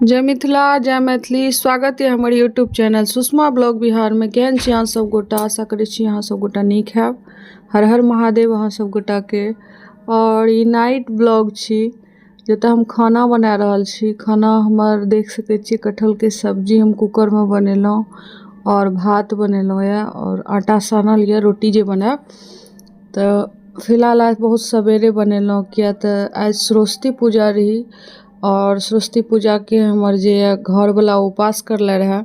जय मिथिला जय मैथिली। स्वागत है हमर YouTube channel Sushma blog Bihar में। केहन छी अहाँ सब गोटा? आशा करै छी अहाँ सब गोटा नीक हैब। हर हर महादेव अहाँ सब गोटा के। और ई नाइट ब्लॉग छी जतऽ हम खाना बना रहल छी। खाना हमर देख सकै छी, कटहलके सब्जी हम कुकरमे बनेलहुँ और भात बनेलहुँ यऽ और आटा सानल यऽ रोटी जे बनायब। तऽ फिलहाल आइ बहुत सवेरे बनेलहुँ, किया तऽ आइ सरस्वती पूजा रही आओर सरस्वती पूजाके हमर जे घरवला उपास करले रहए,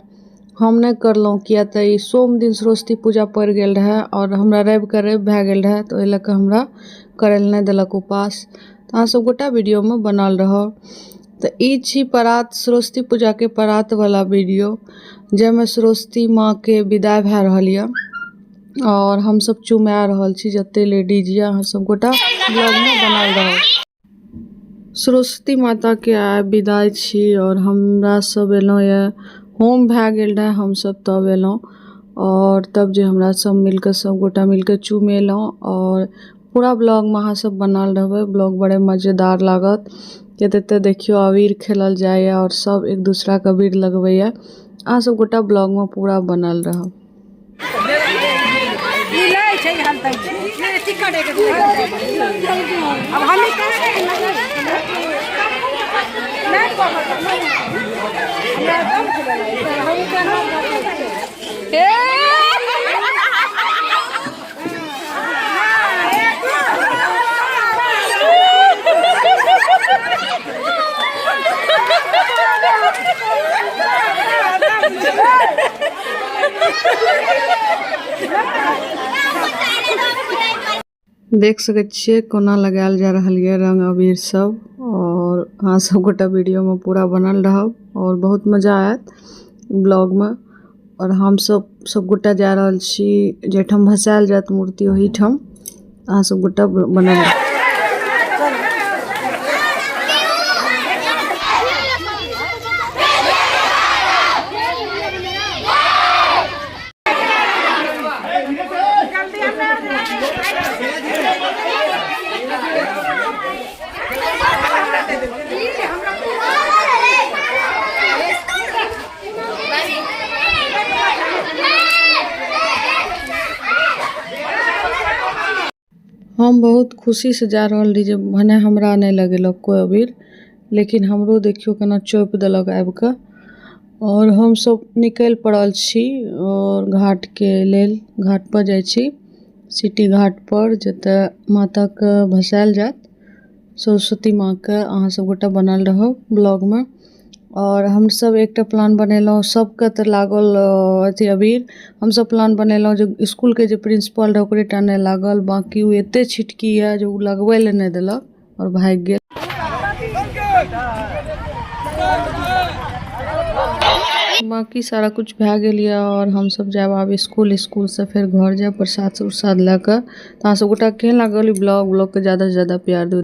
हम नहि करलहुँ, किया तऽ ई सोम दिन सरस्वती पूजा पड़ि गेल रहए आओर हमरा रविके रवि भए गेल रहए, तऽ ओहि लऽ कऽ हमरा करै लए नहि देलक उपास। तऽ अहाँ सब गोटा वीडियोमे बनल रहब। तऽ ई छी परात, सरस्वती पूजाके परातवला वीडियो, जाहिमे सरस्वती माँके विदाइ भए रहल यऽ आओर हमसब चुमा रहल छी जते लेडीज यऽ। अहाँ सब गोटा ब्लॉगमे बनल रहब। सरस्वती माताके आइ विदाइ छी आओर हमरा सब एलहुँ यऽ। होम भए गेल रहए, हमसब तब एलहुँ आओर तब जे हमरा सब मिलकऽ सब गोटा मिलकऽ चुमेलहुँ। आओर पूरा ब्लॉगमे अहाँ सब बनल रहबै, ब्लॉग बड़े मजेदार लागत, किया तऽ एतऽ देखियौ अबीर खेलल जाइए आओर सब एक दूसराके अबीर लगबैए। अहाँ सब गोटा ब्लॉगमे पूरा बनल रहब। देख सकै छियै कोना लगायल जा रहल यऽ रंग अबीर सब। और अहाँ सब गोटा वीडियो में पूरा बनल रहब और बहुत मजा आयत ब्लॉग में। और हम सब सब गोटा जा रहल छी जाहिठाम भसायल जायत मूर्ति ओहिठाम। अहाँ सब गोटा बनल रहब। हम बहुत खुशीसँ जा रहल रही जे भने हमरा नहि लगेलक कोइ अबीर, लेकिन हमरो देखियौ केना चोपि देलक आबिकऽ। आओर हमसब निकलि पड़ल छी आओर घाटके लेल, घाटपर जाइ छी, सिटी घाटपर, जतऽ माताके भसायल जायत, सरस्वती माँके। अहाँ सब गोटा बनल रहब ब्लॉगमे। आओर हमसब एकटा प्लान बनेलहुँ, सबके तऽ लागल अथी अबीर, हमसब प्लान बनेलहुँ जे इसकुलके जे प्रिंसिपल रहै ओकरे टा नहि लागल, बाँकी ओ एते छिटकी यऽ जे ओ लगबै लए नहि देलक आओर भागि गेल। बाँकी सारा किछु भए गेल यऽ आओर हमसब जायब आब इसकुल, इसकुलसँ फेर घर जायब प्रसाद उरसाद लए कऽ। तऽ अहाँ सब गोटाके केहन लागल ई ब्लॉग? ब्लॉगके ज्यादासँ ज्यादा प्यार दियौ।